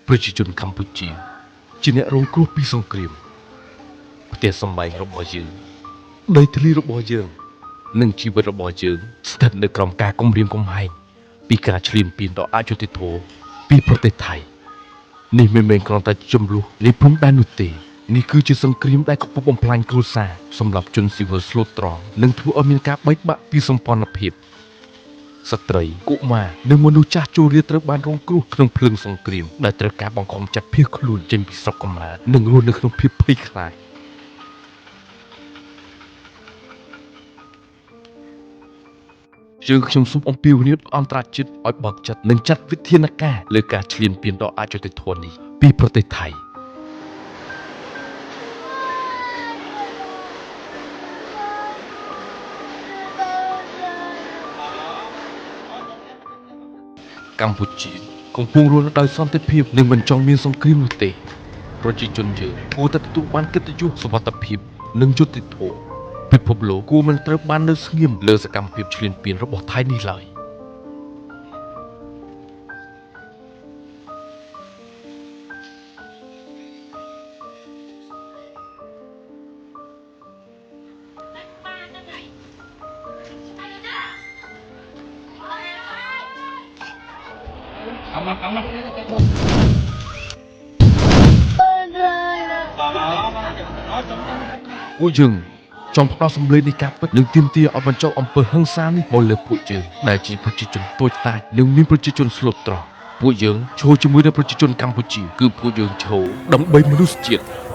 ប្រជាជនកម្ពុជា ជាអ្នករងគ្រោះពីសង្គ្រាមផ្ទះសម្បែងរបស់យើងដីធ្លីរបស់យើង និងជីវិតរបស់យើងស្ថិតនៅក្រោមការគំរាមកំហែងពីការឈ្លានពានដ៏អយុត្តិធម៌ពីប្រទេសថៃនេះមិនមែនគ្រាន់តែជាជម្លោះនៃព្រំដែននោះទេនេះគឺជាសង្គ្រាមដែលកំពុងបំផ្លាញគ្រួសារសម្រាប់ជនស៊ីវិលស្លូតត្រង់និងធ្វើឲ្យមានការបែកបាក់ពីសម្ព័ន្ធភាព ស្ត្រីកុមារនិងមនុស្សចាស់ជរាត្រូវបានរងគ្រោះក្នុងភ្លើងសង្គ្រាមដែលត្រូវការបង្ខំចិត្តភៀសខ្លួនចេញពីស្រុកកំណើតនិងរស់នៅក្នុងភាពភ័យខ្លាចយើងខ្ញុំសូមអំពាវនាវដល់អន្តរជាតិឲ្យបើកចិត្តនិងចាត់វិធានការលើការឈ្លានពានដ៏អយុត្តិធម៌នេះពីប្រទេសថៃ កម្ពុជាកំពុងរស់នៅដោយសន្តិភាពនិងមិនចង់មានសង្គ្រាមនោះទេប្រជាជនយើងគួរតែទទួលបានកិត្តិយសសុវត្ថិភាពនិងយុត្តិធម៌ពិភពលោកគួរមិនត្រូវបាននៅស្ងៀមលើសកម្មភាពឈ្លានពានរបស់ថៃនេះឡើយ ពួកយើងចង់ផ្ដល់សម្លេងនៃការពិតនិងទាមទារឲ្យបញ្ចប់អំពើហិង្សានេះមកលើពួកយើងដែលជាប្រជាជនតូចតាចនិងមានប្រជាជនស្លូតត្រង់ពួកយើងឈរជាមួយនឹងប្រជាជនកម្ពុជាគឺពួកយើងឈរដើម្បីមនុស្សជាតិ។